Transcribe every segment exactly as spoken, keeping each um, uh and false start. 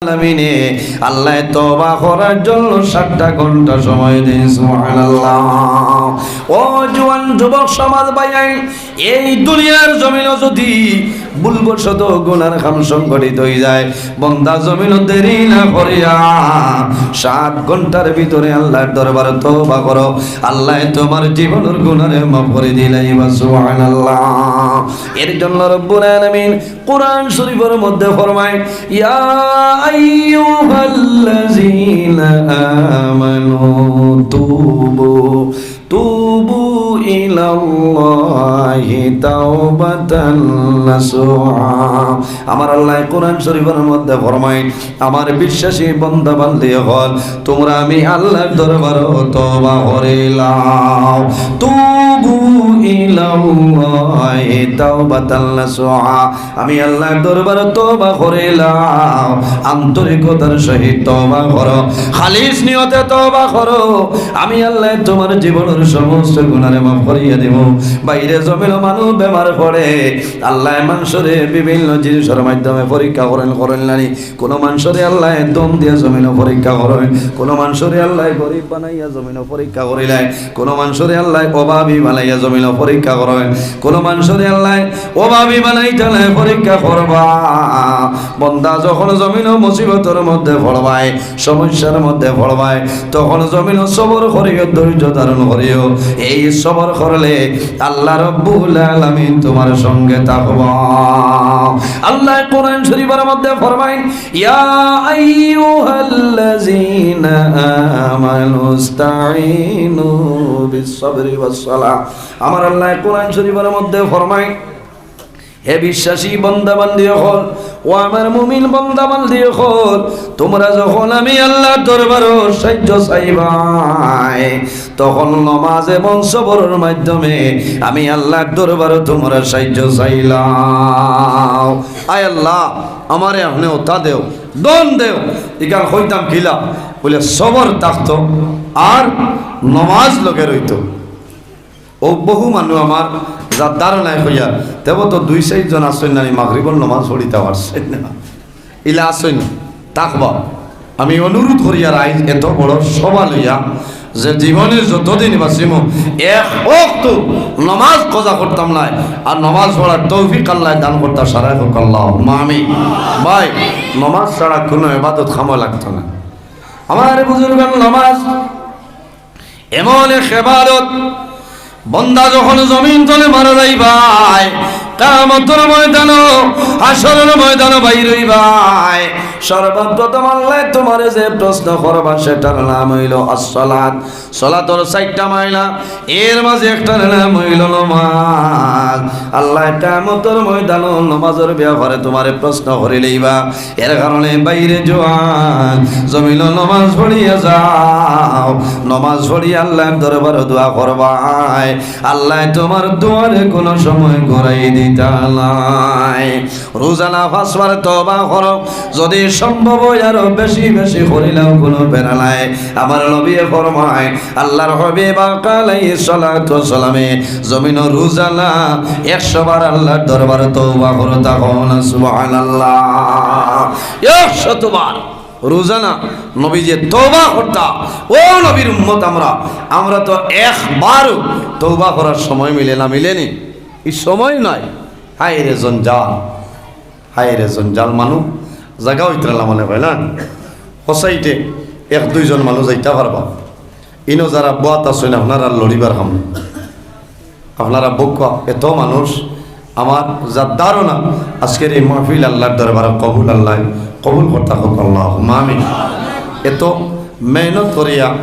আলামিনে আল্লায় তওবা করার জন্য সাতটা ঘন্টা সময় দেইন। সুবহানাল্লাহ। ও জোয়ান যুবক সমাজ ভাইয়াইন, এই দুনিয়ার জমিনো যদি ভুলবশত গুনার কাম সংঘটিত অইযায়, বন্দা জমিনো দেরি না করিয়া সাত ঘন্টার ভিতরে আল্লার দরবারো তওবা করো, আল্লায় তুমার জীবনর গুনারে মাফ করি দিলাইবা। সুবহানাল্লাহ। এর জন্য রব্বুল আলামিন কোরআন শরীফর মধ্যে ফরমাইন, "ইয়া আইয়ুহাল্লাযীনা আমানু তুবু, তুবু ইলাল্লাহি তাওবাতান নাসুহা।" আমার আল্লায় কোরআন শরীফর মধ্যে ফরমাইন, "আমার বিশ্বাসী বন্দা বান্দি অকল, তুমরা আমি আল্লার দরবারো তওবা করিলাও। তুবু ইলাল্লাহি তাওবাতান নাসুহা।" আমি আল্লার দরবারো তওবা করিলাও, আন্তরিকতার সহিত তওবা করো, খালিস নিয়তে তওবা করো। আমি আল্লায় তুমার জীবনর সমস্ত গুনারে মাফ করিয়া দিমু। বাইরে জমিনো মানুষ বেমার পড়ে, আল্লায় মানষরে বিভিন্ন জিনিসর মাধ্যমে পরীক্ষা করইন, করইন না নি? কুনু মানষরে আল্লায় ধন দিয়া জমিনো পরীক্ষা করইন, কুনু মানষরে আল্লায় গরিব বানাইয়া জমিনো পরীক্ষা করিলাইন, কুনু মানষরে আল্লায় অভাবী বানাইয়া জমিনো পরীক্ষা করইন, কুনু মানষরে আল্লায় অভাবী বানাইতালায় পরীক্ষা করবা। বন্দা যখন জমিনো মুসিবতর মধ্যে পড়বায়, সমস্যার মধ্যে পড়বায়, তখন জমিনো সবর করিও, ধৈর্য ধারণ করিও। এই সবর করলে আল্লাহ রব্বুল আলামিন তুমার সঙ্গে থাকবা। আল্লায় কোরআন শরীফর মধ্যে ফরমাইন, "ইয়া আইয়ুহাল্লাযীনা আমানুস্তাঈনু বিস সাবরি ওয়াস সালাহ।" আমার আল্লায় কোরআন শরীফর মধ্যে ফরমাইন, হে বিশ্বাসী বন্দা বান্দি অকল, ও আমার মুমিন বন্দা বান্দি অকল, তুমরা যখন আমি আল্লার দরবারো সাহায্য চাইবায়, তখন নমাজ এবং সবরর মাধ্যমে আমি আল্লার দরবারো তুমরা সাহায্য চাইলাও। আয় আল্লাহ, আমারে আপনে অতা দেও, ধন দেও, ইখান কইতাম কিলা? বলে, সবর থাকতো আর নমাজ লগে রইতো। অউ বহু মানুষ আমার যার ধারণায় কইয়ার, তেবো তো দুই চাইরজন আছইন না নি মাগরিবর নমাজ পড়িতা পারছইন না। ইলা আছইন, থাকবা। আমি অনুরোধ করিয়ার আইজ এত বড় সভা লইয়া যে জীবনে যতদিন বাঁচিমু এক ওয়াক্ত নমাজ কাজা করতাম নায়, আর নমাজ পড়ার তৌফিক আল্লায় দান করতা সারাই কউক আল্লাহুম্মা আমিন। ভাই, নমাজ ছাড়া কুনু ইবাদত কামো লাগতো না। আমার বুজুর্গান, নমাজ এমন এক ইবাদত, বন্দা যখন জমিন তলে মারা যাইবায়, কিয়ামতর ময়দানো, হাশরর ময়দানো বাইর অইবায়, সর্বপ্রথম আল্লায় তুমারে যে প্রশ্ন করবা, সেটার নাম অইলো আসসালাত। সলাতর চাইরটা মাইলা, এর মাঝে একটার নাম অইলো নমাজ। আল্লায় কিয়ামতর ময়দানো নমাজর ব্যাপারে তুমারে প্রশ্ন করিলাইবা। এর কারণে বাইরে জোয়ান, জমিনো নমাজ পড়িয়া যাও, নমাজ পড়িয়া আল্লার দরবারো দোয়া করবায়, আল্লায় তুমার দোয়ারে কুনু সময় ঘুরাই দিতা নায়। রোজানা পাঁচবার তওবা করো, যদি সম্ভব অয় আরো বেশি বেশি করিলাও, কুনু বেড়া নাই। আমার নবীয়ে ফরমায়, আল্লার হাবিব আকা আলাইহিস সালাতু ওয়াস সালামে জমিনো রোজানা একশো বার আল্লার দরবারো তওবা করতা, কও না সুবহানাল্লাহ। একশত বার রোজানা নবীজিয়ে তওবা করতা। ও নবীর উম্মত আমরা, আমরা তো একবারও তওবা করার সময় মিলে না, মিলেনি? ই সময় নাই। হায় রে জঞ্জাল, হায় রে জঞ্জাল মানুষ, জাগা অইতরা মনে অয় না। হসাইটে এক দুইজন মানুষ যাইতা পারবা। ইনো যারা বওয়াত আছইন, আপনারা লড়িবার কাম নাই। আপনারা বউক্কা, এত মানুষ, আমার যার ধারণা আজকের এই মাহফিল আল্লার দরবারো কবুল, আল্লায় কবুল করতা কউক আল্লাহুম্মা আমিন। এত মেহনত করিয়া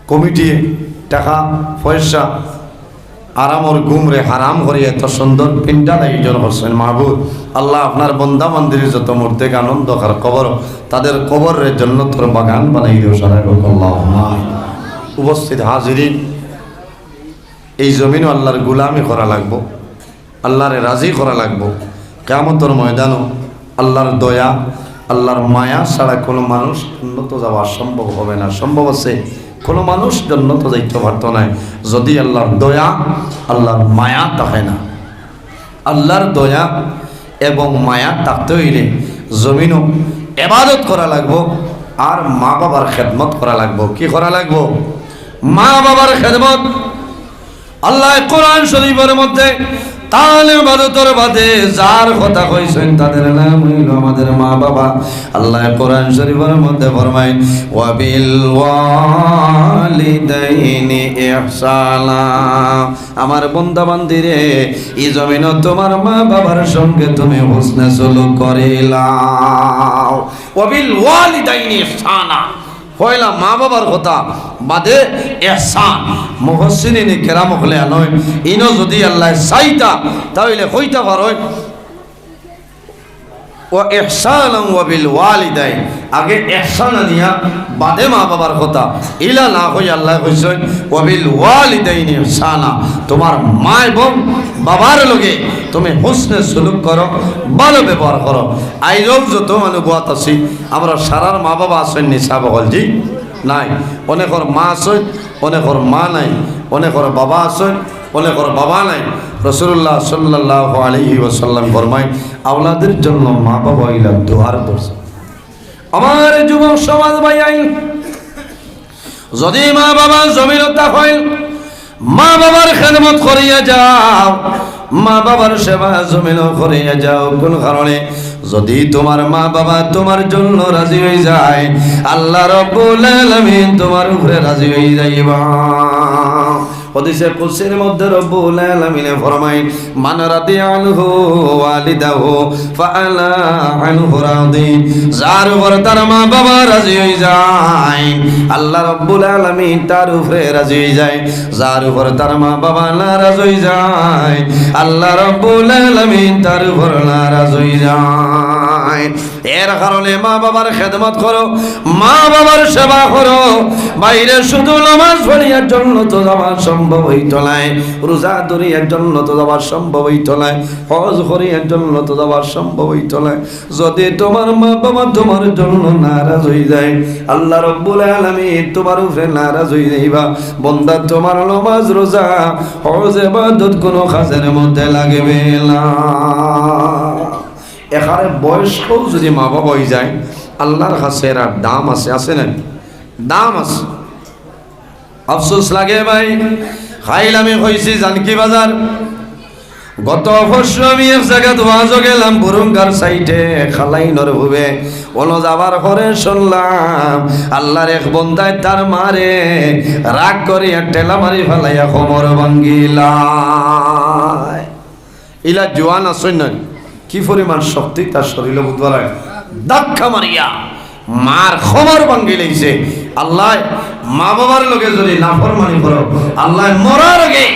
কমিটিয়ে টেকা পয়সা আরামর ঘুমরে হারাম করিয়া এত সুন্দর পিন্ডাল আয়োজন করছইন। মাবুদ আল্লাহ, আপনার বন্দা বান্দির যত মুর্দেগান অন্ধকার কবর, তাদের কবররে জন্নতর বাগান বানাই দেও, সারাই কউক আল্লাহুম্মা আমিন। উপস্থিত হাজিরিন, এই জমিনো আল্লার গোলামি করা লাগবো, আল্লারে রাজি করা লাগবো। কিয়ামতর ময়দানো আল্লার দয়া, আল্লার মায়া ছাড়া কুনু মানুষ জন্নতো যাওয়া সম্ভব হবে না। সম্ভব আছে কুনু মানুষ জন্নতো যাইতো পারতো নায়, যদি আল্লার দয়া, আল্লার মায়া থাকে না। আল্লার দয়া এবং মায়া থাকতে অইলে জমিনো ইবাদত করা লাগবো, আর মা বাবার খেদমত করা লাগবো। কি করা লাগবো? মা বাবার খেদমত। আল্লায় কোরআন শরীফর মধ্যে তান ইবাদতর বাদে যার কথা কইছইন, তাদের নাম অইলো আমাদের মা বাবা। আল্লায় কোরআন শরীফর মধ্যে ফরমাইন, "ওয়াবিল ওয়ালিদাইনি ইহসানা।" আমার বন্দা বান্দিরে, ই জমিনো তুমার মা বাবার সঙ্গে তুমি হুসনে সুলুক করিলাও। "ওয়াবিল ওয়ালিদাইনি ইহসানা।" পয়লা মা বাবার কথা, বাদে ইহসান। মুহসিনিনে কেরাম অকলে আনইন, ইনো যুদি আল্লায় চাইতা, তা অইলে কইতা পারইন, "ওয়া ইহসানান ওয়া বিল ওয়ালিদাইন।" আগে ইহসান আনিয়া বাদে মা বাবার কথা। ইলা না কই আল্লায় কইছইন, "ওয়া বিল ওয়ালিদাইনি ইহসানা।" তুমার মা এবং বাবার লগে তুমি হুসনে সুলুক করো, ভালো ব্যবহার করো। আইজও যত মানুষ বওয়াত আছি, আমরা সারার মা বাবা আছইন নি সাব অকল? জি, নাই। অনেকর মা আছইন, অনেকর মা নাই, অনেকর বাবা আছইন, অনেকর বাবা নাই। রাসূলুল্লাহ সাল্লাল্লাহু আলাইহি ওয়াসাল্লাম ফরমাইন, আওলাদের জন্য মা বাবা অইলা দোয়ার দরজা। আমার যুবক সমাজ ভাইয়াইন, যুদি মা বাবা জমিনো থাকইন, মা বাবার খেদমত করিয়া যাও, মা বাবার সেবা জমিনো করিয়া যাও। কোন কারণে? যুদি তুমার মা বাবা তুমার জন্য রাজি অইযায়, আল্লাহ রাব্বুল আলামিন তুমার উপরে রাজি অইযাইবা। হাদিসে কুদসির মধ্যে রাব্বুল আলামিনে ফরমাইন, "মান রাদিয়া আনহু ওয়ালিদাহু ফাআনা আনহু রাদি।" যার উপর তার মা বাবা রাজি অইযায়, আল্লাহ রাব্বুল আলামিন তার উপরে রাজি অইযায়। যার উপর তার মা বাবা নারাজ অইযায়, আল্লাহ রাব্বুল আলামিন তার উপর নারাজ অইযায়। এর কারণে মা বাবার খেদমত করো, মা বাবার সেবা করো। ভাইরে, শুধু নামাজ পড়িয়া জন্নতো যাওয়া সম্ভব অইতো নায়, রোজা ধরিয়া জন্নতো যাওয়া সম্ভব অইতো নায়, হজ করিয়া জন্নতো যাওয়া সম্ভব অইতো নায়। যুদি তুমার মা বাবা তুমার জন্য নারাজ অইযায়, আল্লাহ রাব্বুল আলামিন তুমার উপরে নারাজ অইযাইবা। বন্দা, তুমার নামাজ, রোজা, হজ, ইবাদত কুনু কাজের মধ্যে লাগবে না। একেবারে বয়স্কও যুদি মা বাবা অইযায়, আল্লাহর কাছে এরার দাম আছে, আছে না? দাম আছে। আফসোস লাগে ভাই, কাইল আমি কইছি জানকী বাজার, গত পরশু আমি এক জাগাত ওয়াজো গেলাম, বুরুঙ্গার সাইডে খালাইনর হুবে, অনো যাবার পরে শুনলাম আল্লাহর এক বন্দায় তার মারে রাগ করিয়া ঠেলা মারি ফালাইয়া কোমর ভাঙ্গিলায়। ইলা জোয়ান আছইন না, কি পরিমাণ শক্তি তার শরীরে বুধবার ধাক্কা মারিয়া মার কোমর ভাঙ্গিলাইছে। আল্লায় মা বাবার লগে যুদি নাফরমানি করো, আল্লায় মরার আগে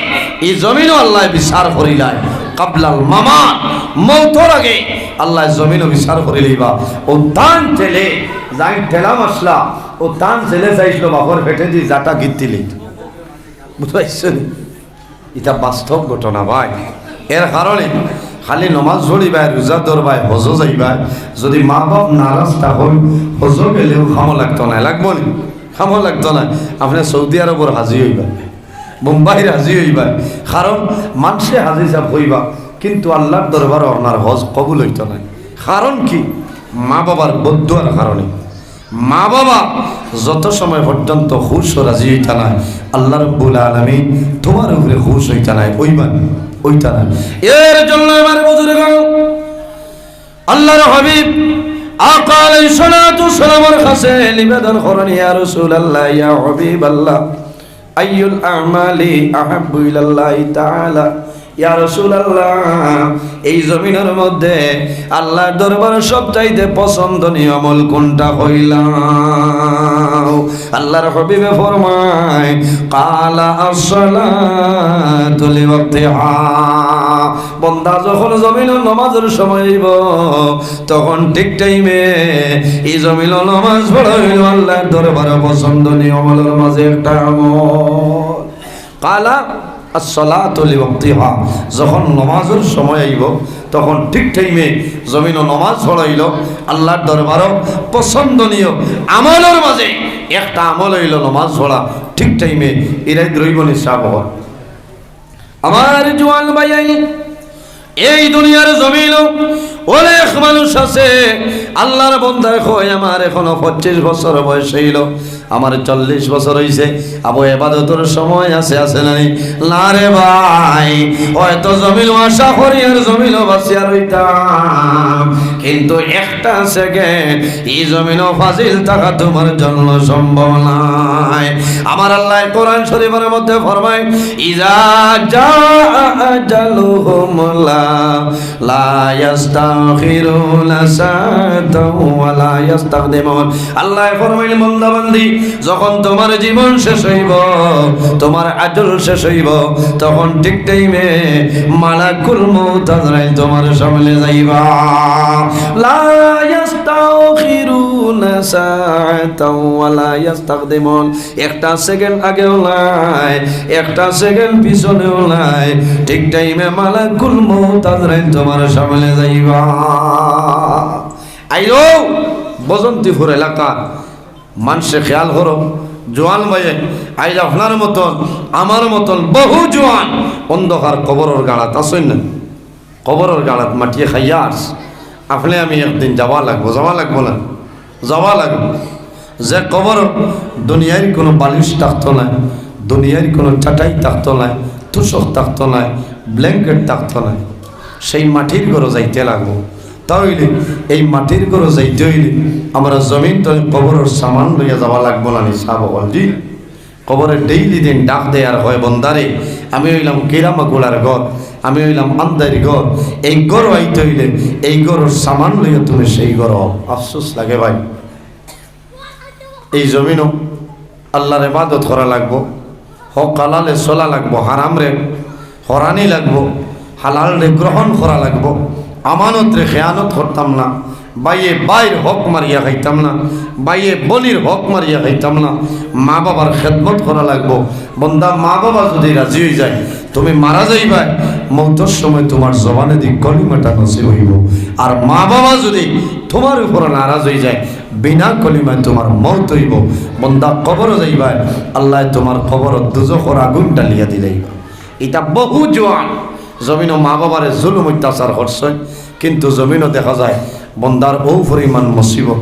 ই জমিনো আল্লায় বিচার করিলায়। কাবলাল মামাত, মউতর আগে আল্লায় জমিনো বিচার করিলাইবা। অউ তান ছেলে যাইন ঠেলা মারছলা, অউ তান ছেলে চাইছলো বাপর পেটেদি যাটা গিত্তিলে। বুঝতে পারছো নি? ইটা বাস্তব ঘটনা ভাই। এর কারণে খালি নমাজ পড়িবায়, রোজা ধরবায়, হজো যাইবায়, যুদি মা বাপ নারাজ থাকইন, হজো গেলেও কামো লাগতো নায়। লাগবো নি? কামো লাগতো নায়। আপনে সৌদি আরবর হাজি অইবা, বোম্বাইর হাজি অইবা, কারণ মানষে হাজি সাব কইবা, কিন্তু আল্লাহর দরবারো আপনার হজ কবুল অইতো নায়। কারণ কি? মা বাবার বদদুয়ার কারণে। মা বাবা যত সময় পর্যন্ত খুশ ও রাজি অইতা নায়, আল্লাহ রাব্বুল আলামিন তুমার উপরে খুশ অইতা নায়, অইবা নি? অইতা নায়। এর জন্য আমার বুজুর্গ, আল্লাহর হাবিব আকা আলাইহিস সালাতু ওয়াস সালামের কাছে নিবেদন করইন, ইয়া রাসূলুল্লাহ, ইয়া হাবিবাল্লাহ, আইয়ুল আমালি আহাব্বু ইলাল্লাহি তাআলা। ইয়া রাসূলুল্লাহ, এই জমিনর মধ্যে আল্লাহর দরবারো সবচাইতে পছন্দনীয় আমল কুনটা কইলাও? আল্লাহর হাবিবে ফরমায়, ক্বালা আসসালাতু লিওয়াক্তিহা। বন্দা যখন জমিনো নমাজর সময় অইবো, তখন ঠিক টাইমে ই জমিনো নমাজ পড়া অইলো আল্লাহর দরবারো পছন্দনীয় আমলর মাঝে একটা আমল। ক্বালা আসসালাতু লিওয়াক্তিহা, যখন নমাজর সময় আইবো, তখন ঠিক টাইমে জমিনো নমাজ পড়া অইলো আল্লাহর দরবারো পছন্দনীয় আমলর মাঝে একটা আমল অইলো নমাজ পড়া ঠিক টাইমে। ইরাইত রইবো নি সাব অকল? আমার জোয়ান ভাইয়াইন, এই দুনিয়ার জমিনো অনেক মানুষ আছে, আল্লার বন্দায় কয়, "আমার এখনো পঁচিশ বছর বয়স অইলো, আমার চল্লিশ বছর অইছে, আবু এবাদতর সময় আছে, আছে না নি?" না রে ভাই, হয়তো জমিনো আশা করি আর জমিনো বাঁচিয়া রইতাম, কিন্তু একটা সেকেন্ড ই জমিনো ফাজিল থাকা তুমার জন্য সম্ভব নায়। আমার আল্লায় কোরআন শরীফর মধ্যে ফরমায়, "ইজা জা আজালুহুম লা, লা ইয়াস্তাখিরুনা সাআতাও ওয়া লা ইয়াস্তাকদিমুন।" আল্লায় ফরমাইল, "বান্দা বান্দি, যখন তুমার জীবন শেষ অইবো, তুমার আজল শেষ অইবো, তখন ঠিক টাইমে মালাকুল মউত আজরাইল তুমার সামনে যাইবা।" লা ইয়াস্তাখিরুনা সাআতাও ওয়া লা ইয়াস্তাকদিমুন। একটা সেকেন্ড আগেও নায়, একটা সেকেন্ড পিছনেও নায়, ঠিক টাইমে মালাকুল মউত আজরাইল তুমার সামনে যাইবা। আইলো বসন্তীপুর এলাকা, মানষে খেয়াল করো, জোয়ান ভাইয়ে, আইজ আপনার মতন, আমার মতন বহু জোয়ান অন্ধকার কবরর গাড়াত আছইন না, কবরর গাড়াত মাটিয়ে খাইয়া আস। আপনে আমি একদিন যাওয়া লাগবো, যাওয়া লাগবো না, যাওয়া লাগবো। যে কবর দুনিয়ার কোনো বালিশ থাকতো না, দুনিয়ার কোনো চাটাই থাকতো না, তোষক থাকতো না, ব্ল্যাঙ্কেট থাকতো না, সেই মাটির ঘরো যাইতে লাগবো। তাইলে এই মাটির ঘরো যাইতে অইলে আমরা জমিন তনে কবরর সামান লইয়া যাওয়া লাগবো না নি সাব অকল? জি, কবরে ডেইলি দিন ডাক দেয় আর কয়, "বন্দারে, আমি অইলাম কিরা মাকুড়ার ঘর, আমি অইলাম আন্দাইর ঘর, এই ঘরো আইতে অইলে এই ঘরর সামান লইয়া তুমি সেই ঘরো আও।" আফসোস লাগে ভাই। এই জমিনো আল্লার ইবাদত করা লাগবো, হক হালালে চলা লাগবো, হারামরে হরানি লাগবো, হালালরে গ্রহণ করা লাগবো, আমানতরে খেয়ানত করতাম না, ভাইয়ে ভাইর হক মারিয়া খাইতাম না, ভাইয়ে বইনর হক মারিয়া খাইতাম না, মা বাবার খেদমত করা লাগবো। বন্দা, মা বাবা যদি রাজি অইযায়, তুমি মারা যাইবায়, মউতর সময় তুমার জবানেদি কলিমাটা নসিব অইবো। আর মা বাবা যদি তুমার উপর নারাজ অইযায়, বিনা কলিমায় তুমার মউত অইবো। বন্দা, কবরো যাইবায়, আল্লায় তুমার কবরো দুজখর আগুন ডালিয়া দিলাইবা। ইতা বহু জোয়ান জমিনো মা বাবারে জুলুম অত্যাচার করছে, কিন্তু জমিনো দেখা যায় বন্দার অউ পরিমাণ মুসিবত।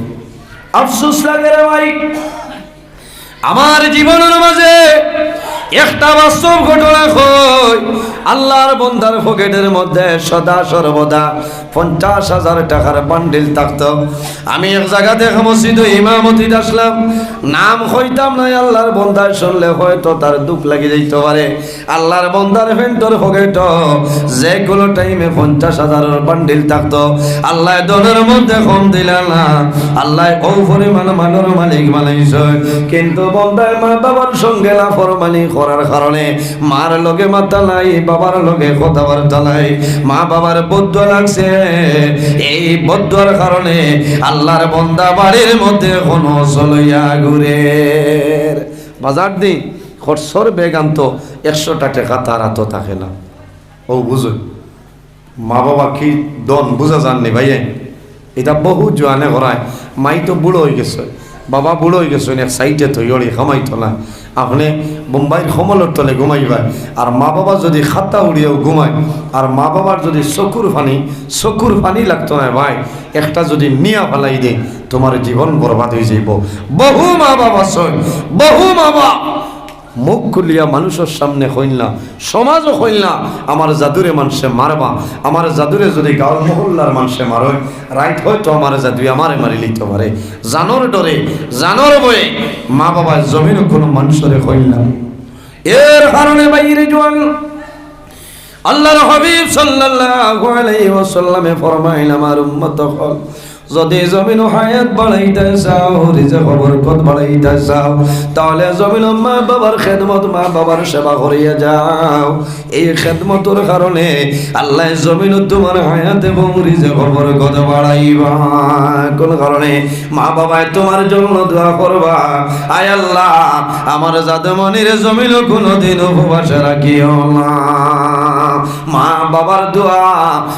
আফসোস লাগে রে ভাই, আমার জীবনর মাঝে একটা বাস্তব ঘটনা কই। আল্লার বন্দার পকেটর মধ্যে সদা সর্বদা পঞ্চাশ হাজার টাকার বান্ডিল থাকতো। আমি এক জাগাত এক মসজিদো ইমামতিত আছলাম, নাম কইতাম নায়, আল্লার বন্দায় শুনলে হয়তো তার দুখ লাগি যাইতো পারে। আল্লার বন্দার প্যান্টর পকেটো যে কোনো টাইমে পঞ্চাশ হাজারর বান্ডিল থাকতো। আল্লায় ধনর মধ্যে কম দিলা না, আল্লায় অউ পরিমাণ মালর মালিক বানাইছে। কিন্তু বন্দায় মা বাবার সঙ্গে নাফরমানি করার কারণে মার লগে মাতা নাই, বাবার লগে কথাবার্তা নাই, মা বাবার বদদোয়া লাগছে। এই বদদোয়ার কারণে আল্লার বন্দা বাড়ির মধ্যে অখনো অসো লইয়া ঘুরের। বাজার দি খরচর ব্যাগ আনতো, একশোটা টেকা তার আতো থাকে না। অউ বুঝো, মা বাবা কি ধন বুঝা যার নি ভাইয়ে? ইতা বহু জোয়ানে করায়। মাই তো বুড়া অইগেছে, বাবা বুড়া অইগেছে, এক সাইডে থইয়া কামাইতো না। আপনে বোম্বাইর কম্বলর তলে ঘুমাইবায়, আর মা বাবা যদি খাতা উড়িয়াও ঘুমায়, আর মা বাবার যদি চকুর পানি, চকুর পানি লাগতো নায় ভাই, একটা যদি নিয়া ফালাই দেয়, তুমার জীবন বরবাদ অইযাইবো। বহু মা বাবা আছইন, বহু মা বাবা মুখ খুলিয়া মানুষর সামনে কইন না, সমাজো কইন না, "আমার জাদুরে মানষে মারবা, আমার জাদুরে যদি গাঁওর মহল্লার মানষে মারইন, রাইত হয়তো আমার জাদুয়ে আমারে মারিলিতো পারে।" জানর ডরে, জানর ভয়ে মা বাবায় জমিনো কোনো মানষরে কইন না। এর কারণে বাইরে জোয়ান আল্লার হাবিব সাল্লাল্লাহু আলাইহি ওয়াসাল্লামে ফরমাইন, আমার উম্মত অকল, যদি জমিনো হায়াত বাড়াইতা চাও, রিজিকো বরকত বাড়াইতা চাও, তাইলে জমিনো মা বাবার খেদমত, মা বাবার সেবা করিয়া যাও। এই খেদমতর কারণে আল্লায় জমিনো তুমার হায়াত এবং রিজিকো বরকত বাড়াইবা। কোন কারণে? মা বাবায় তুমার জন্য দোয়া করবা, "আয় আল্লাহ, আমার জাদুমণিরে জমিনো কোনোদিন উপবাসে রাখিও না।" মা বাবার দোয়া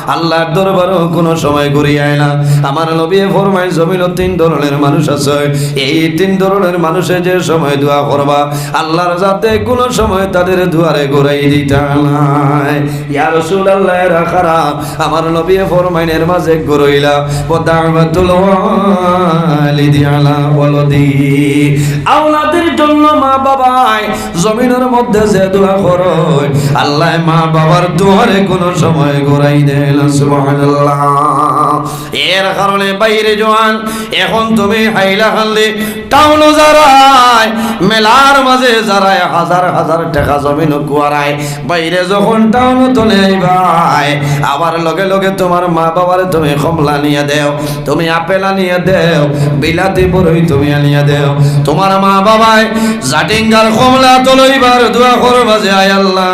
আল্লাহর দরবারো কুনু সময় ঘুরি আয় না। আমার নবীয়ে ফরমাইন, জমিনো তিন ধরনের মানুষ আছে, এই তিন ধরনের মানুষে যে সময় দোয়া করবা, আল্লাহর জাতে কুনু সময় তাদের দুয়ারে ঘুরাই দিতা নায়। ইয়া রাসূলুল্লাহ, এরা কারা? আমার নবীয়ে ফরমাইন, এর মাঝে ঘুরাইলা, ওয়া দাওয়াতুল ওয়ালিদি আলা ওয়ালাদিহি, আওলাদের জন্য মা বাবায় জমিনর মধ্যে যে দোয়া করইন, আল্লায় মা বাবার দুয়ারে কুনু সময় ঘুরাই দেয় না। সুবহানাল্লাহ। এর কারণে বাইরে জোয়ান, এখন তুমি হাইলাকান্দি টাউনো যারায়, মেলার মাঝে যারায়, হাজার হাজার টেকা জমিনো খুয়ারায়, বাইরে যখন টাউনো তনে আইবায়, আবার লগে লগে তুমার মা বাবারে তুমি কমলা নিয়া দেও, তুমি আপেল আনিয়া দেও, বিলাতি বরই তুমি আনিয়া দেও। তুমার মা বাবায় জাটিঙ্গার কমলা তো লইবার দোয়া করবা যে, "আয় আল্লাহ,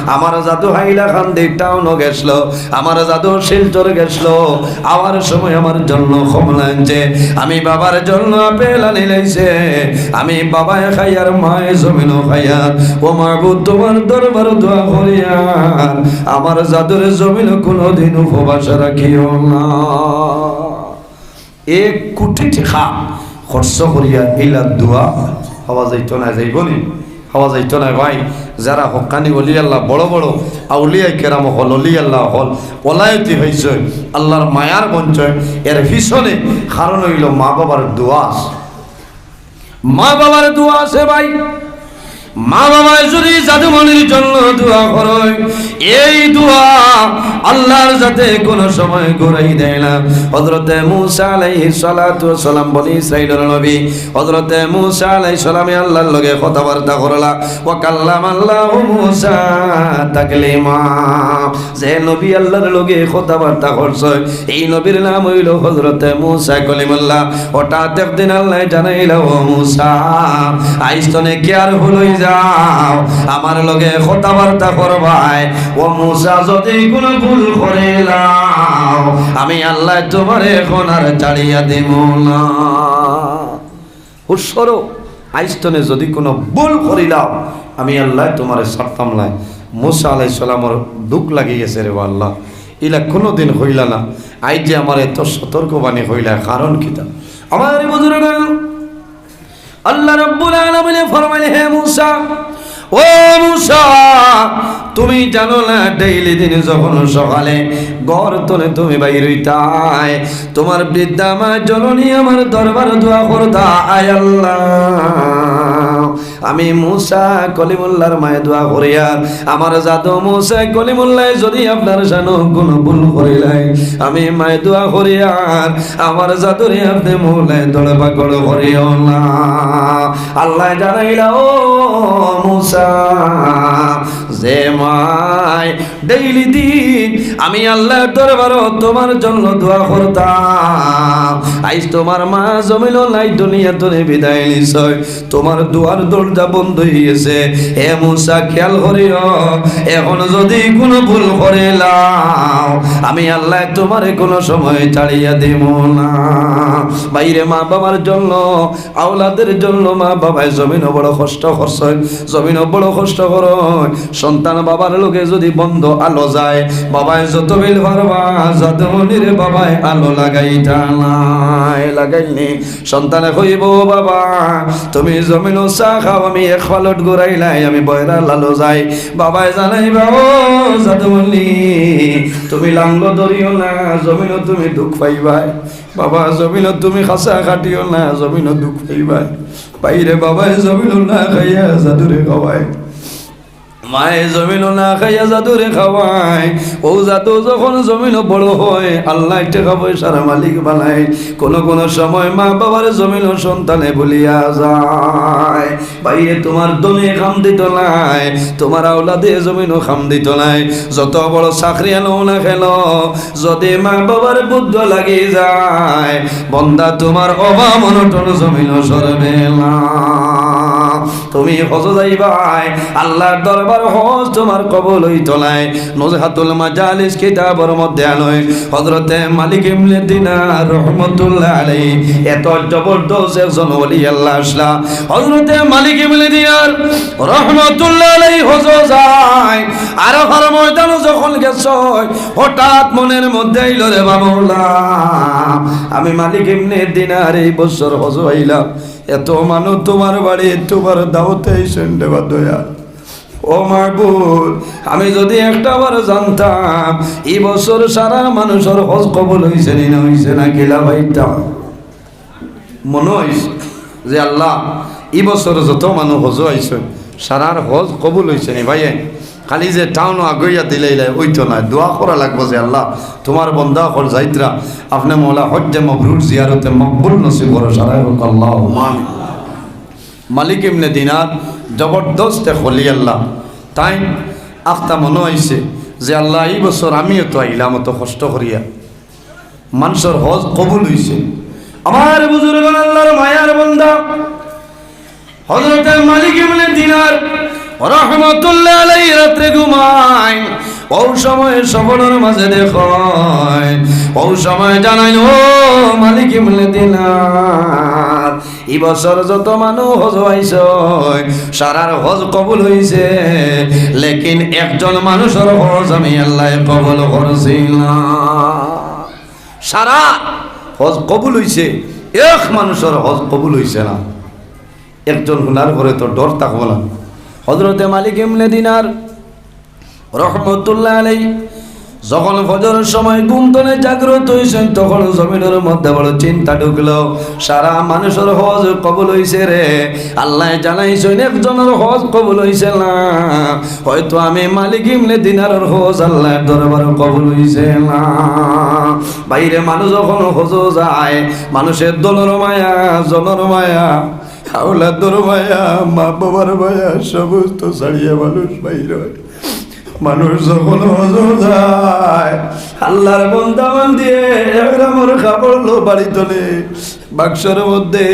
আমার জাদু হাইলাকান্দি টাউনো গেছলো, আমার জাদু শিলচর গেছলো, আওয়ার সময় আমার জন্য কমলা আনছে, আমি বাবার জন্য আপেল আনিলাইছে, আমি বাবায় খাইয়ার মায় জমিনো খাইয়ার। ও মাবুদ, তুমার দরবারো দোয়া করিয়ার, আমার জাদুরে জমিনো কুনুদিন উপবাস রাখিও না।" এক কোটি টেকা খরচ করিয়া ইলা দোয়া পাওয়া যাইতো না, যাইবো নি? পাওয়া যাইতো না ভাই। যারা হক্কানি ওলি আল্লাহ, বড় বড় আউলিয়া কেরাম অকল, ওলি আল্লাহ অকল, ওলায়তি পাইছইন, আল্লাহর মায়ার বনছইন, এর পিছনে কারণ অইলো মা বাবার দোয়া। মা বাবার দোয়া আছে ভাই। মা বাবায় যদি জাদুমণির জন্য দোয়া করইন, এই দোয়া আল্লাহর জাতে কুনু সময় ঘুরাই দেয় না। হযরতে মুসা আলাইহিস সালাতু ওয়াস সালাম বনি ইসরাইলর নবী, হযরতে মুসা আলাইহিস সালামে আল্লাহর লগে কথাবার্তা করলা। ওয়া কাল্লামাল্লাহু মুসা তাকলিমা। যে নবী আল্লাহর লগে কথাবার্তা করছইন, এই নবীর নাম অইলো হযরতে মুসা কলিমুল্লাহ। হঠাৎ একদিন আল্লায় জানাইলা, "ও মুসা, আইজ তনে careful অই যাও, আমার লগে কথাবার্তা করবায়। ও মুসা, যদি কুনু ভুল করিলাও, আমি আল্লায় তুমারে এখন আর ছাড়িয়া দিমু না।" হুঁশ করো, আইজ তনে যদি কুনু ভুল করিলাও, আমি আল্লায় তুমারে ছাড়তাম নায়। মুসা আলাইহিস সালামর দুখ লাগি গেছে, "রে আল্লাহ, ইলা কুনুদিন কইলা না, আইজ যে আমারে এত সতর্কবাণী কইলা, কারণ কিতা?" আমার বুজুর্গ, আল্লাহ রাব্বুল আলামিনে ফরমাইলা, "হে মুসা, ও মুসা, তুমি জানো না, daily দিন যখন সকালে ঘর তনে তুমি বাইর অইতায়, তুমার বৃদ্ধা মা জননী আমার দরবারো দোয়া করতা, আয় আল্লাহ, আমি মুসা কলিমুল্লাহর মায়ে দোয়া করিয়ার, আমার জাদু মুসা কলিমুল্লায় যদি আপনার শানো কুনু ভুল করিলাইন, আমি মায়ে দোয়া করিয়ার, আমার জাদুরে আপনে মৌলায় ধরপাকড় করিও না।" আল্লায় জানাইলা, "ও মুসা, যে মায় daily দিন আমি আল্লাহর দরবারো তুমার জন্য দোয়া করতা, আইজ তুমার মা জমিনো নাই, দুনিয়া তনে বিদায় নিছইন, তুমার দোয়ার দরজা বন্ধ অই গেছে। হে মুসা, খেয়াল করিও, এখন যদি কুনু ভুল করিলাও, আমি আল্লায় তুমারে কুনু সময় ছাড়িয়া দিমু না।" বাইরে মা বাবার জন্য, আওলাদের জন্য মা বাবায় জমিনো বড় কষ্ট করছইন, জমিনো বড় কষ্ট করইন। সন্তান বাবার লগে যদি বন্ধ আলো যায়, বাবায় যত বিল পারবা, জাদুমণিরে বাবায় আলো লাগাইতা নায়, লাগাইলনি। সন্তানে কইবো, "বাবা, তুমি জমিনো চা খাও, আমি এক পালট ঘুরাইলাই, আমি বয়রা লালো যাই।" বাবায় জানাইবা, "ও জাদুমণি, তুমি লাঙ্গো ধরিও না, জমিনো তুমি দুখ পাইবায়। বাবা, জমিনো তুমি খাসা কাটিও না, জমিনো দুখ পাইবায়।" বাইরে বাবায় জমিনো না খাইয়া জাদুরে খাওয়ায়। মায়ে জমিনো না খাইয়া জাদুরে খাওয়ায়। ও জাদু যখন জমিনো বড় হয়, আল্লায় টেকা পয়সার মালিক বানায়। কুনু কুনু সময় মা বাবার জমিনো সন্তানে ভুলিয়া যায়। বাইরে তুমার ধনে কাম দিতো নায়, তুমার আওলাদে জমিনো কাম দিতো নায়। যত বড় চাকরি আনো না কেন, যদি মা বাবার বুদ্ধ লাগি যায়, বন্দা তুমার অভাব অনটন জমিনো সরবে না। তুমি হজো যাইবায়, আল্লার দরবার হজ তুমার কবুল অইতো নায়। নুজহাতুল মাজালিস কিতাবর মধ্যে আনয়, হজরতে মালিক ইবনে দিনার রহমতুল্লাহ আলাইহি এত জবরদস্ত একজন ওলি আল্লাহ আছলা। হজরতে মালিক ইবনে দিনার রহমতুল্লাহ আলাইহি হজো যায়, আরাফার ময়দানো যখন গেছইন, হঠাৎ মনর মধ্যে আইলো, "রে বাবা, আমি মালিক ইবনে দিনার এই বছর হজো আইলাম, এত মানুষ তুমার বাড়ি, তুমার দাওতে আইছইন রে বা দয়াল। ও মাবুদ, আমি যুদি একটা বার জানতাম, ই বছর সারা মানুষর হজ কবুল অইছে নি না অইছে না, কিলা পাইতাম।" মনো অইছে যে, "আল্লাহ, ই বছর যত মানুষ হজো আইছইন, সারার হজ কবুল অইছে নি।" ভাইয়াইন, খালি যে টাউনো আগুইয়া দিলাইলে অইতো নায়, দোয়া করা লাগবো যে, "আল্লাহ, তুমার বন্দা অকল যাইতরা, আপনে মওলা হজ্জে মবরুর জিয়ারতে মকবুল নসিব করো।" সারায় কউক্কা, "আল্লাহুম্মা আমিন।" মালিক ইবনে দিনার জবরদস্ত এক ওলি আল্লাহ, তাইন আখতা মনো অইছে যে, "আল্লাহ, ই বছর আমিও তো আইলাম অত কষ্ট করিয়া, মানষর হজ কবুল অইছে।" আমার বুজুর্গ, আল্লার মায়ার বন্দা হজরতে মালিক ইবনে দিনার রহমতুল্লাহ আলাইহি রাত্রে ঘুমাইন। অউ সময় স্বপ্নর মাঝে দেখইন, অউ সময় জানাইন, "ও মালিক ইবনে দিনার, ই বছর যত মানুষ হজো আইছইন, সারার হজ কবুল অইছে, লেকিন একজন মানুষর হজ আমি আল্লায় কবুল করছি না।" সারা হজ কবুল অইছে, এক মানুষর হজ কবুল অইছে না। একজন হুনার পরে তো ডর থাকবো না। হজরতে মালিক ইবনে দিনার রহমতুল্লাহ আলাইহি যখন ফজরর সময় ঘুম তনে জাগ্রত অইছইন, তখন জমিনর মধ্যে বড় চিন্তা ঢুকলো, "সারা মানুষর হজ কবুল অইছে রে, আল্লায় জানাইছইন একজনর হজ কবুল অইছে না, হয়তো আমি মালিক ইবনে দিনারর হজ আল্লার দরবার কবুল অইছে না।" ভাইরে, মানুষ যখন হজো যায়, মানুষর দলর মায়া, জনর মায়া, আওলাদর মায়া, মা বাবার মায়া, সমস্ত ছাড়িয়া মানুষ বাইর অয়। মানুষ যখন হজো যায়, আল্লার বন্দা বান্দিয়ে এহরামর কাপড় লো বাড়ি তনে, বাক্সর মধ্যে,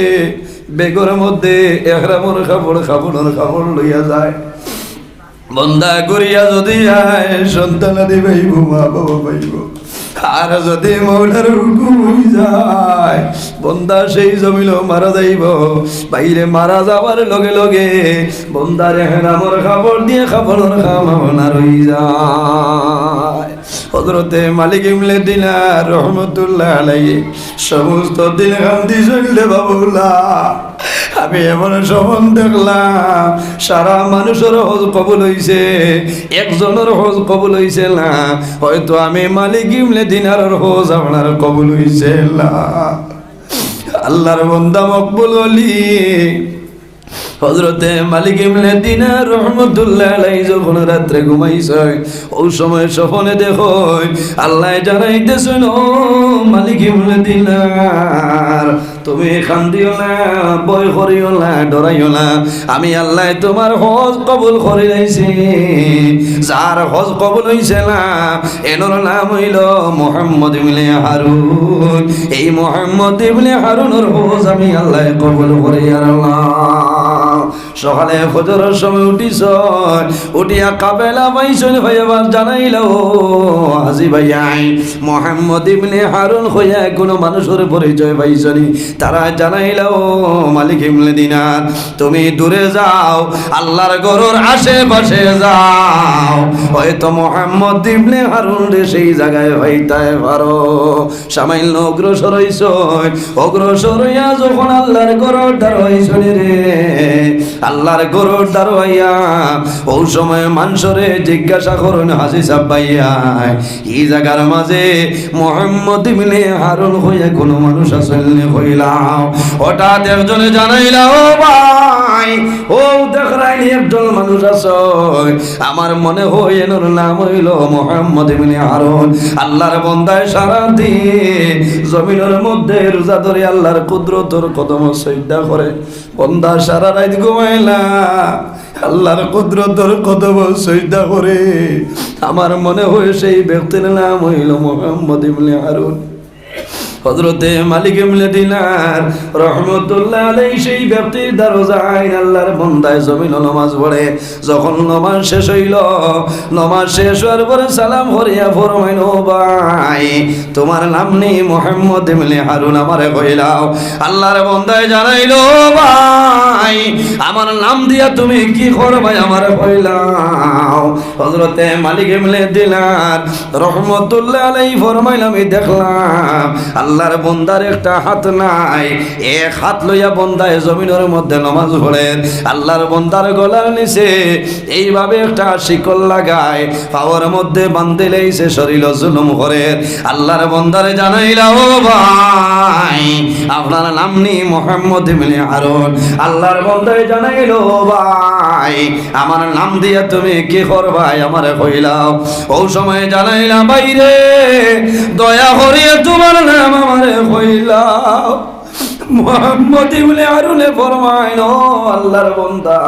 বেগর মধ্যে এহরামর কাপড়, কাপড়র কাপড় লইয়া যায়। বন্দা ঘুরিয়া যুদি আয়, সন্তানাদি পাইবো, মা বাবা পাইবো। আর যুদি মওলার হুকুম অইযায়, বন্দা সেই জমিনো মারা যাইবো। ভাইরে, মারা যাওয়ার লগে লগে বন্দার এহরামর কাপড় দিয়া কাফনের কাম আপনার অইযায়। হজরতে মালিক ইবনে দিনার রহমতুল্লাহ আলাইহি সমস্ত দিন কান্দিছইন রে বাবুলা। আমি এমন স্বপন দেখলাম, সারা মানুষর হজ কবুল অইছে, একজনর হজ কবুল অইছে না। হয়তো আমি মালিক ইবনে দিনারর হজ আপনার কবুল অইছে না। আল্লার বন্দা মকবুল অলি হজরতে মালিক ইবনে দিনার রহমতুল্লাহ আলাইহি যখন রাত্রে ঘুমাইছইন, অউ সময় স্বপনে দেখইন, আল্লায় জানাইতেছইন, "ও মালিক ইবনে দিনার, তুমি কান্দিও না, ভয় করিও না, ডরাইও না, আমি আল্লায় তুমার হজ কবুল করিলাইছি।" যার হজ কবুল অইছে না, এনর নাম অইলো মুহাম্মদ ইবনে হারুন। এই মুহাম্মদ ইবনে হারুনর হজ আমি আল্লায় কবুল করিয়ার আল্লাহ। সকালে ফজরর সময় উঠিছইন, উঠিয়া কাফেলা পাইছইন, হইয়া জানাইলা, "ও হাজি ভাইয়াইন, মুহাম্মদ ইবনে হারুন কইয়া কুনু মানুষর পরিচয় পাইছনি?" তারা জানাইলা, "ও মালিক ইবনে দিনার, তুমি দূরে যাও, আল্লার ঘরর আশেপাশে যাও, হয়তো মুহাম্মদ ইবনে হারুনরে সেই জাগায় পাইতায় পারো।" সামান্য অগ্রসর অইছইন, অগ্রসর অইয়া যখন আল্লার ঘরর দ্বারো আইছইন রে, আল্লার ঘরর দ্বারো আইয়া অউ সময় মানষরে জিজ্ঞাসা করইন, "হাজি সাব ভাইয়াইন, ই জাগার মাঝে মুহাম্মদ ইবনে হারুন কইয়া কুনু মানুষ আছইন নি?" কইলা, হঠাৎ একজনে জানাইলা, "ও ভাই, অউ দেখরায়নি একজন মানুষ আছইন, আমার মনে হয় এনর নাম অইলো মুহাম্মদ ইবনে হারুন।" আল্লার বন্দায় সারা দিন জমিনর মধ্যে রোজা ধরি আল্লার কুদরতর কদমো সইজদা করে। বন্দা সারা রাইত ঘুমায় না, আল্লার কুদরতর কদমো সইজদা করে। আমার মনে হয় সেই ব্যক্তির নাম অইলো মুহাম্মদ ইবনে হারুন। হযরতে মালিক ইবনে দিনার রহমতুল্লাহ আলাইহি সেই ব্যক্তির দ্বারো যাইন, আল্লাহর বন্দায় জমিনো নমাজ পড়ে। যখন নমাজ শেষ অইলো, নমাজ শেষ অওয়ার পরে সালাম করিয়া ফরমাইন, "ও ভাই, তুমার নাম নি মুহাম্মদ ইবনে হারুন, আমারে কইলাও।" আল্লাহর বন্দায় জানাইলো, "ও ভাই, আমার নাম দিয়া তুমি কি করবায়, আমারে কইলাও।" হযরতে মালিক ইবনে দিনার রহমতুল্লাহ আলাইহি ফরমাইলা, "আমি দেখলাম আল্লাহর বন্দার একটা হাত নাই, এক হাত লইয়া বন্দায় জমিনর মধ্যে নমাজ পড়ের, আল্লাহর বন্দার গলার নিচে এইভাবে একটা শিকল লাগায়, পাওর মধ্যে বান্ধিলেই সে শরীলো জুলুম করের।" আল্লাহর বন্দারে জানাইলা, "ও ভাই, আপনার নাম নি মুহাম্মদ ইবনে হারুন?" আল্লাহর বন্দায় জানাইলো, "ও ভাই, আমার নাম দিয়া তুমি কি করবায়, আমারে কইলাও।" অউ সময় জানাইলা, "ভাইরে, দয়া করিয়া তুমার নাম আমারে কইলাও।" মুহাম্মদ ইবনে হারুনে ফরমাইন, "ও আল্লাহর বন্দা,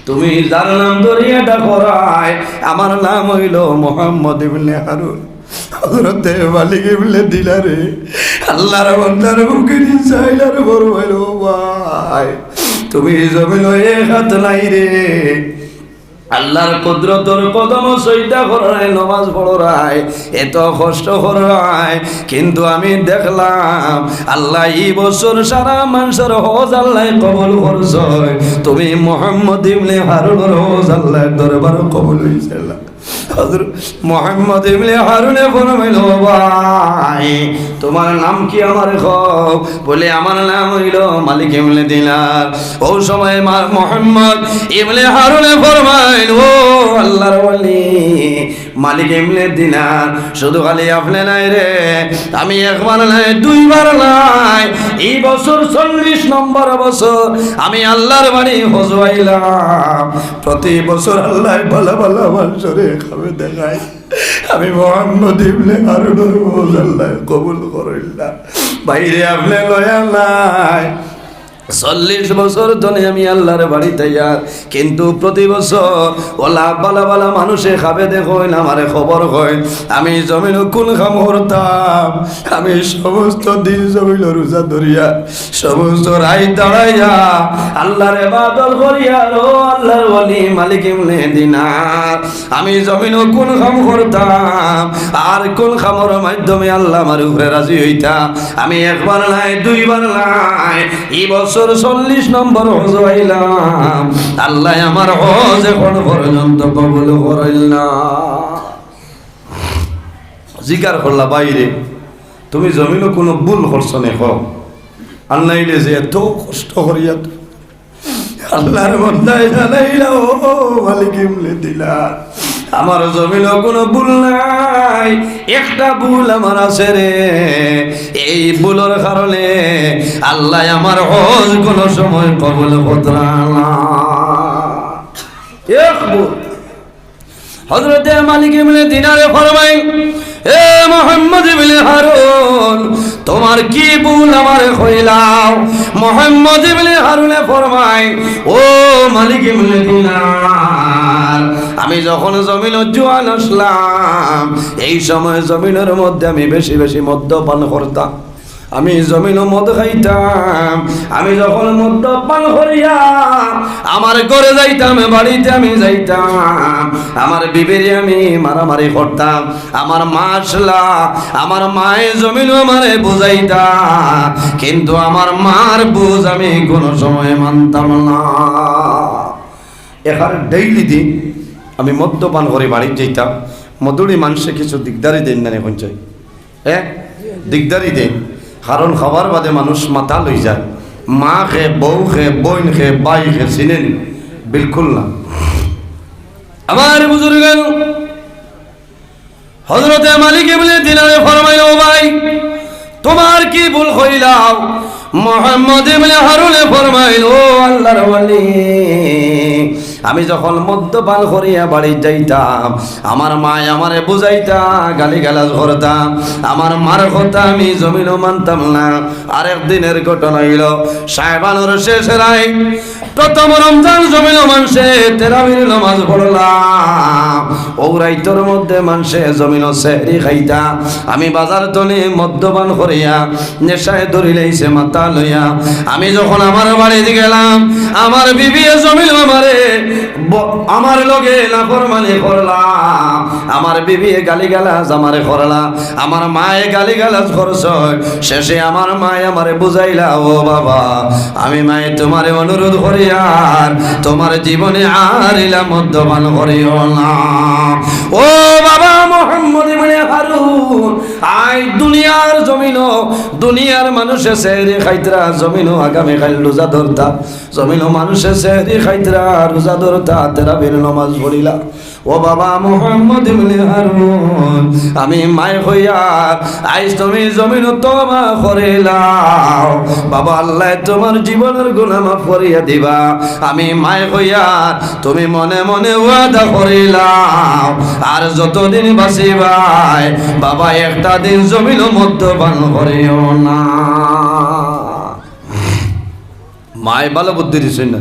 তুমি যার নাম ধরিয়া ডাকরায়, আমার নাম অইলো মুহাম্মদ ইবনে হারুন।" হযরতে মালিক ইবনে দিনারে আল্লাহর বন্দার মুখে নিচাইলা আর ফরমাইন, "ও ভাই, তুমি জমিনো এক হাত নাই রে, আল্লাহর কুদরতর কদমো সইজদা কররায়, নমাজ পড়রায়, এত কষ্ট কররায়, কিন্তু আমি দেখলাম আল্লায় ই বছর সারা মানষর হজ আল্লায় কবুল করছইন, তুমি মুহাম্মদ ইবনে হারুনর হজ আল্লাহর দরবারো কবুল অইছে না।" হযরত মুহাম্মদ ইবনে হারুনে ফরমাইন, "ও ভাই, তুমার নাম কি আমারে কও?" বলে, "আমার নাম অইলো মালিক ইবনে দিনার।" অউ সময় মা-, মুহাম্মদ ইবনে হারুনে ফরমাইন, "ও আল্লাহর ওলি, মালিক ইবনে দিনার, শুধু খালি আপনে নায় রে, আমি একবার নায়, দুইবার নায়, ই বছর চল্লিশ নম্বর বছর আমি আল্লাহর বাড়ি হজো আইলাম। প্রতি বছর আল্লায় ভালা ভালা মানষরে খাবে দেখায়, আমি মুহাম্মদ ইবনে হারুনর হজ আল্লায় কবুল করইলা।" ভাইরে, আপনে লয়া নায়। চল্লিশ বছর ধরি আমি আল্লাহর বাড়িত আইয়ার, কিন্তু প্রতি বছর অলা ভালা ভালা মানষে খাবে দেখইন, আমারে খবর কইন, আমি জমিনো কুন কাম করতাম, আমি সমস্ত দিন জমিনো রোজা ধরিয়া, সমস্ত রাইত দাঁড়াইয়া আল্লাহর ইবাদত করিয়ার, ও আল্লাহর ওলি মালিক ইবনে দিনার, আমি জমিনো কুন কাম করতাম, আর কুন কামর মাধ্যমে আল্লাহ আমার উপরে রাজি অইতা? আমি একবার নায়, দুইবার নায়, ই বছর চল্লিশ নম্বর হজো আইলাম, আল্লায় আমার হজ এখন পর্যন্ত কবুল করইল না। জিকার করলা, "ভাইরে, তুমি জমিনো কুনু ভুল করছো নি কও, আর নাইলে যে এত কষ্ট করিয়া।" আল্লাহর বন্দায় জানাইলা, "ও মালিক ইবনে দিনার, আমার জমিনো কুনু ভুল নাই, একটা ভুল আমার আছে রে, এই ভুলর কারণে আল্লায় আমার হজ কুনু সময় কবুল করতা না।" এক ভুল। হযরতে মালিক ইবনে দিনারে ফরমাইন, "এ মুহাম্মদ ইবনে হারুন, তুমার কি ভুল আমারে কইলাও?" মুহাম্মদ ইবনে হারুনে ফরমাইন, "ও মালিক ইবনে দিনার, আমি যখন জমিনো জুয়ান আছলাম, এই সময় জমিনর মধ্যে আমি বেশি বেশি মদ্যপান করতাম।" আমি জমিনো মদ খাইতাম, আমি যখন মদ্যপান করিয়া আমার ঘরে যাইতাম, বাড়িত আমি যাইতাম, আমার বিবিরে আমি মারামারি করতাম, আমার মা আছলা, আমার মায়ে জমিনো আমারে বুঝাইতা, কিন্তু আমার মার বুঝ আমি কুনু সময় মানতাম না। এখানে ডেইলি দিন আমি মদ্যপান করি বাড়িত যাইতাম, মদুড়ি মানষে কিছু দিগদারি দেইন না নি, এখন চাই, হ্যাঁ, দিগদারি দেইন, কারণ খাওয়ার বাদে মানুষ মাতাল অইযায়। মা কে, বউ কে, বইন কে, ভাই কে, চিনে নি? বিলকুল না। আমার বুজুর্গান, হযরতে মালিক ইবনে দিনারে ফরমাইন, "ও ভাই, তুমার কি ভুল কইলাও?" মুহাম্মদ ইবনে হারুনে ফরমাইন, "ও আল্লাহর ওলি, আমি যখন মদ্যপান করিয়া বাড়িত যাইতাম, আমার মায় আমারে বুঝাইতা, গালিগালাজ করতা, আমার মার কথা আমি জমিনো মানতাম না। আরেক দিনের ঘটনা অইল, শাবানর শেষ রাইত, প্রথম রমজান জমিনো মানষে তেরাবির নামাজ পড়লা। অউ রাইতর মধ্যে মানষে জমিনো সেহরি খাইতা। আমি বাজার তনে মদ্যপান করিয়া নেশায় ধরিলাইছে মাথা লইয়া। আমি যখন আমার বাড়িত গেলাম, আমার বিবিয়ে জমিনো আমারে ব-, আমার লগে নাফরমানি করলা, আমার বিবিয়ে গালিগালাজ আমারে করলা, আমার মায়ে গালিগালাজ করছইন। শেষে আমার মায়ে আমারে বুঝাইলা, "ও বাবা, আমি মায়ে তুমারে অনুরোধ করিয়ার তুমার জীবনে আর ইলা মদ্যপান করিও না।" ও বাবা মুহাম্মদ ইবনে হারুন, আইজ দুনিয়ার জমিনো, দুনিয়ার মানষে সেহরি খাইতরা, জমিনো আগামীকাইল রোজা ধরতা, জমিনো মানষে সেহরি খাইতরা, রোজা ধরতা, তেরাবির নামাজ পড়িলা। ও বাবা মুহাম্মদ ইবনে হারুন, আমি মায় কইয়ার, আইজ তুমি জমিনো তওবা করিলাও। বাবা, আল্লায় তুমার জীবনর গুনা মাফ করিয়া দিবা। আমি মায় কইয়ার, তুমি মনে মনে ওয়াদা করিলাও, আর যতদিন বাঁচিবায়, বাবা, একটা দিন জমিনো মদ্যপান করিও না। মায় ভালা বুদ্ধি দিছইন না,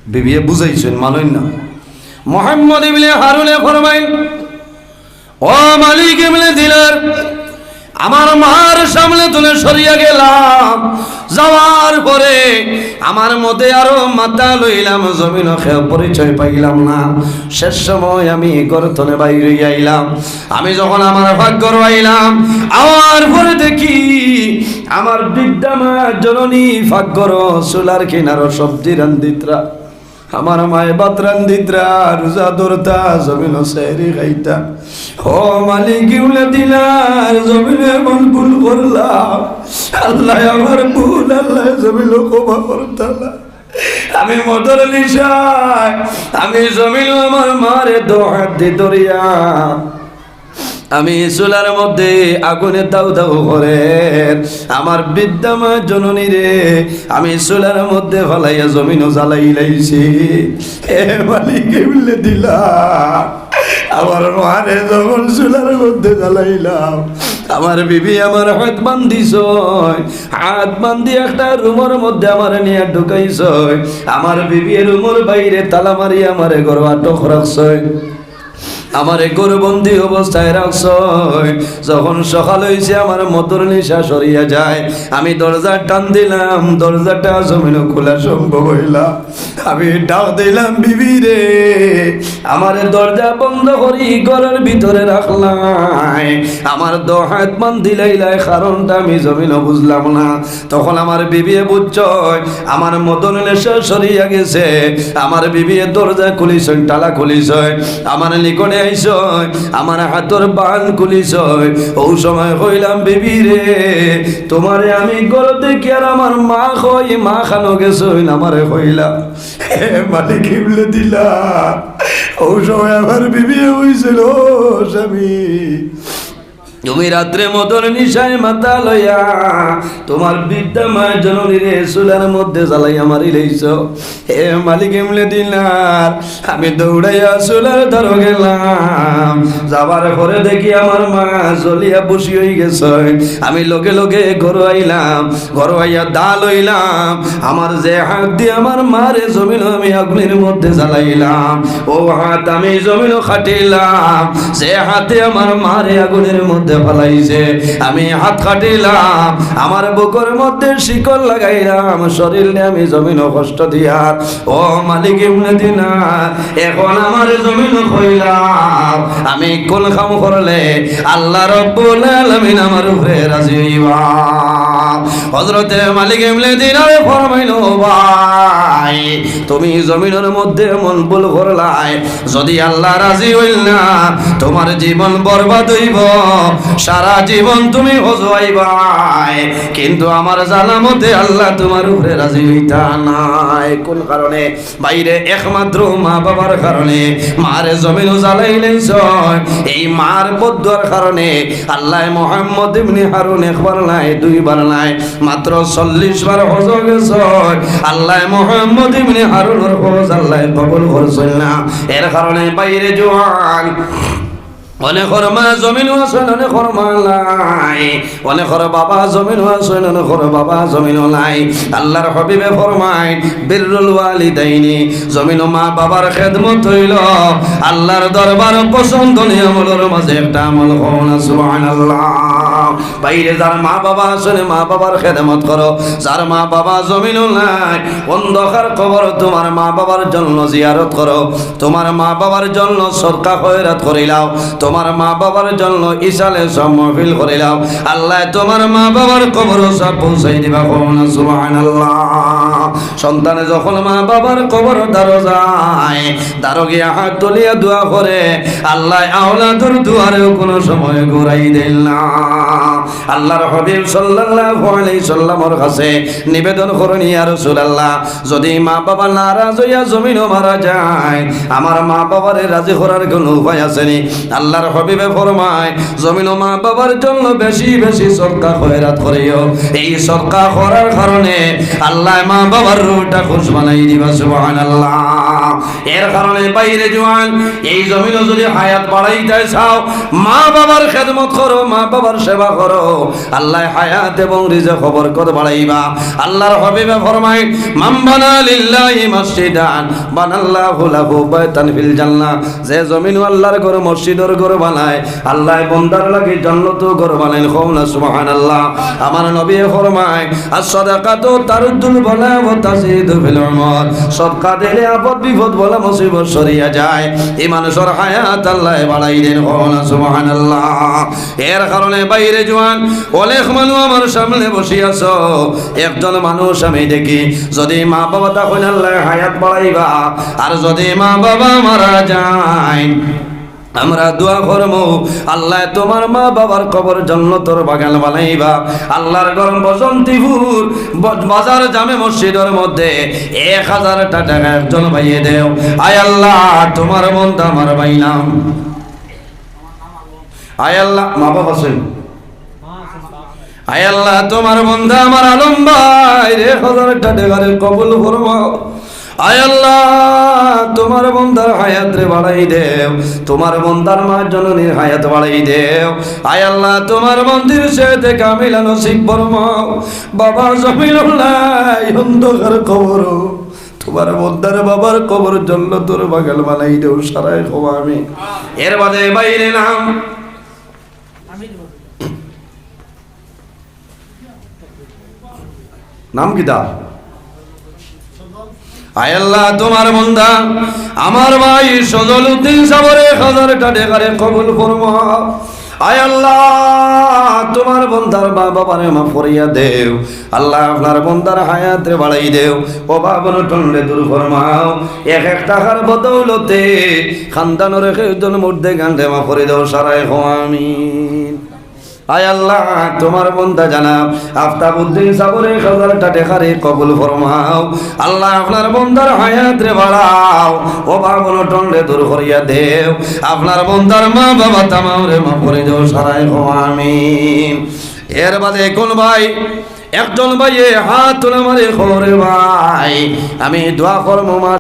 বিবিয়ে বুঝাইছইন, মানইন না। মুহাম্মদ ইবনে হারুনে ফরমাইন, "ও মালিক ইবনে দিনার, আমার মার সামনে তনে সরিয়া গেলাম, যাওয়ার পরে আমার মতে আরো মাথা লইলাম, জমিনো কেউ পরিচয় পাইলাম না। শেষ সময় আমি ঘর তনে বাইর অইয়া আইলাম। আমি যখন আমার পাকঘরো আইলাম, আওয়ার পরে দেখি আমার বৃদ্ধা মা জননী পাকঘরো চুলার কিনারো সবজি রান্ধিতরা। আমার মায়ে ভাত রান্ধিতরা, রোজা ধরতা, জমিনো সেহরি খাইতা। ও মালিক ইবনে দিনার, জমিনো এমন ভুল করলাম, আল্লায় আমার ভুল, আল্লায় জমিনো ক্ষমা করতা না।" আমি মদর নিশায়, আমি জমিনো আমার মারে দো হাত দি ধরিয়া, আমি চুলার মধ্যে আগুনে দাউ দাউ করের। আমার বৃদ্ধা মা জননীরে আমি চুলার মধ্যে ফালাইয়া জমিনো জ্বালাইলাইছি। এ মালিক ইবনে দিনার, আমার মারে যখন চুলার মধ্যে জ্বালাইলাম, আমার বিবি আমার হাত বান্ধিছইন, হাত বান্ধি একটা রুমর মধ্যে আমারে নিয়া ঢুকাইছইন। আমার বিবিয়ে রুমর বাইরে তালা মারি আমারে ঘরো আটক রাখছইন। আমারে ঘরবন্দি অবস্থায় রাখছইন। যখন সকাল অইছে, আমার মদর নিশা সরিয়া যায়। আমি দরজার টান দিলাম, দরজাটা জমিনো খোলা সম্ভব অইলা। আমি ডাক দিলাম, "বিবি রে, আমারে দরজা বন্ধ করি ঘরর ভিতরে রাখলায়, আমার দো হাত বান্ধিলাইলায়, কারণটা আমি জমিনো বুঝলাম না।" তখন আমার বিবিয়ে বুঝছইন, আমার মদর নিশা সরিয়া গেছে। আমার বিবিয়ে দরজা খুলিছইন, তালা খুলিছইন, আমার নিকটে আইছইন, আমার হাতর বান খুলিছইন। অউ সময় কইলাম, "বিবি রে, তুমারে আমি ঘর দেখিয়ার আমার মা কই, মা খানো গেছইন, আমারে কইলা।" হে মালিক ইবনে দিনার, অউ সময় আমার বিবিয়ে কইছইন, "ও স্বামী, তুমি রাত্রে মদর নিশায় মাথা লইয়া তুমার বৃদ্ধা মা জননীরে চুলার মধ্যে জ্বালাইয়া মারিলাইছো।" হে মালিক ইবনে দিনার, আমি দৌড়াইয়া চুলার ধারো গেলাম। যাবার পরে দেখি আমার মা জ্বলিয়া ভুসি অইগেছইন। আমি লগে লগে ঘরো আইলাম, ঘরো আইয়া দা লইলাম। আমার যে হাত দি আমার মারে জমিনো আমি আগুনের মধ্যে জ্বালাইলাম, অউ হাত আমি জমিনো কাটিলাম। যে হাতে আমার মারে আগুনের মধ্যে ফালাইছে, আমি হাত কাটিলাম। আমার বুকর মধ্যে শিকল লাগাইলাম, শরীররে আমি জমিনো কষ্ট দিয়ার। ও মালিক ইবনে দিনার, এখন আমারে জমিনো কইলাও, আমি কোন কাম করলে আল্লাহ রাব্বুল আলামিন আমার উপরে রাজি অইবা? হযরতে মালিক ইবনে দিনারে ফরমাইলো, "ভাই, তুমি জমিনর মধ্যে এমন ভুল করলায়, যদি আল্লাহ রাজি অইল না, তুমার জীবন বরবাদ অইবো, সারা জীবন তুমি হজো আইবায়, কিন্তু আমার জানা মতে আল্লাহ তুমার উপরে রাজি অইতা নায়। কুন কারণে? ভাইরে, একমাত্র মা-বাবার কারণে। মারে জমিনো জ্বালাইলাইছইন, এই মার বদদুয়ার কারণে আল্লায় মুহাম্মদ ইবনে হারুন একবার নায়, দুইবার নায়, মাত্র চল্লিশ বার হজো গেছইন। আল্লায় মুহাম্মদ ইবনে হারুনর হজ আল্লায় কবুল করছইন না। এর কারণে ভাইরে জোয়ান, অনেকর মা জমিনো আছইন, অনেকর মা নাই, অনেকর বাবা জমিনো আছইন, অনেকর বাবা জমিনো নাই। আল্লাহর হাবিবে ফরমাইন, বিররুল ওয়ালিদাইনি, জমিনো মা-বাবার খেদমত অইলো আল্লাহর দরবারো পছন্দনীয় আমলর মাঝে একটা আমল। কও না সুবহানাল্লাহ। ভাইরে, যার মা-বাবা আছইন, মা-বাবার খেদমত করো। যার মা-বাবা জমিনো নাই, অন্ধকার কবরো তুমার মা-বাবার জন্য জিয়ারত করো। তুমার মা-বাবার জন্য সদকা খয়রাত করিলাও। তুমার মা-বাবার জন্য ইসালে সওয়াব মাহফিল করিলাও। আল্লায় তুমার মা-বাবার কবরো সওয়াব পৌঁছাই দিবা। কও না সুবহানাল্লাহ। সন্তানে যখন মা-বাবার কবরর দ্বারো যায়, দ্বারো গিয়া হাত তুলিয়া দোয়া করে, আল্লায় আওলাদর দুয়ারেও কুনু সময় ঘুরাই দেইন না। আল্লাহর হাবিব সাল্লাল্লাহু আলাইহি সাল্লামর কাছে নিবেদন করইন, ইয়া রাসূলুল্লাহ, যুদি মা-বাবা নারাজ অইয়া জমিনো মারা যায়, আমার মা-বাবারে রাজি করার কুনু উপায় আছে নি? আল্লাহর হাবিবে ফরমাইন, জমিনো মা-বাবার জন্য বেশি বেশি সদকা খয়রাত করিও। এই সদকা করার কারণে আল্লায় মা-বাবার রুহটা খুশ বানাই দিবা। সুবহানাল্লাহ। এর কারণে ভাইরে জোয়ান, এই জমিনো যুদি হায়াত বাড়াইতায় চাও, মা-বাবার খেদমত করো, মা-বাবার সেবা করো, আল্লায় হায়াত এবং রিজিকো বরকত বাড়াইবা। আল্লাহর হাবিবে ফরমাইন, "মান বানা লিল্লাহি মসজিদান বানাল্লাহু লাহু বাইতান ফিল জান্নাহ।" যে জমিনো আল্লাহর ঘর, মসজিদর ঘর বানায়, আল্লায় বন্দার লাগি জান্নাতো ঘর বানাইন। কও না সুবহানাল্লাহ। আমার নবীয়ে ফরমাইন, "আস-সাদাকাতু তারুদ্দুল বালা ওয়া তাজিদু ফিল উমর।" সদকা দিলে আপদ বিপদ বালা মুসিবত সরিয়া যায়। ই মানুষর হায়াত আল্লায় বাড়াই দেইন। কও না সুবহানাল্লাহ। এর কারণে ভাইরে জোয়ান, অনেক মানুষ আমার সামনে বসি আছো, একজন মানুষ আমি দেখি, যুদি মা-বাবা থাকইন আল্লায় হায়াত বাড়াইবা, আর যুদি মা-বাবা মারা যাইন, আমরা দোয়া করমু, আল্লায় তুমার মা-বাবার কবর জান্নাতর বাগান বানাইবা। আল্লাহর ঘর বসন্তিপুর ব-, বাজার জামে মসজিদর মধ্যে এক হাজারটা টেকা একজন ভাইয়ে দেও। আয় আল্লাহ, তুমার বন্দা আমার ভাই নাম। আয় আল্লাহ, মা-বাবা আছইন। আয় আল্লাহ, তুমার বন্দা আমার আলম ভাইর এক হাজারটা টেকারে কবুল ফরমাও। আয় আল্লাহ, তুমার বন্দার হায়াতরে বাড়াই দেও, তুমার বন্দার মা জননীর হায়াত বাড়াই দেও। আয় আল্লাহ, তুমার বন্দির সেহতে কামিলা নসিব ফরমাও। বাবা জমিনুল্লাহ, অন্ধকার কবরো তুমার বন্দার বাবার কবর জান্নাতর বাগান বানাই দেও, সারায় কও আমিন। এর বাদে ভাইরে নাম, নাম কিতা? আয় আল্লাহ, তুমার বন্দা আমার ভাই সজল উদ্দিন সাবরে এক হাজারটা টেকারে কবুল ফরমাও। আয় আল্লাহ, তুমার বন্দার মা-বাবারে মাফ করিয়া দেও। আল্লাহ, আপনার বন্দার হায়াতরে বাড়াই দেও। অভাব অনটনরে দূর ফরমাও। এক এক টেকার বদৌলতে খানদানর কেউজন মুর্দেগানরে মাফ করি দেও, সারায় কও আমিন। আয় আল্লাহ, তুমার বন্দা জনাব আফতাব উদ্দিন সাবরে এক হাজারটা টেকারে কবুল ফরমাও। আল্লাহ, আপনার বন্দার হায়াতরে বাড়াও, অভাব অনটনরে দূর করিয়া দেও। আপনার বন্দার মা-বাবা তামামরে মাফ করি দেও, সারায় কও আমিন। এর বাদে কুন ভাই, একজন ভাইয়ে হাত তুলে মারি কও রে ভাই, আমি দোয়া করমু মা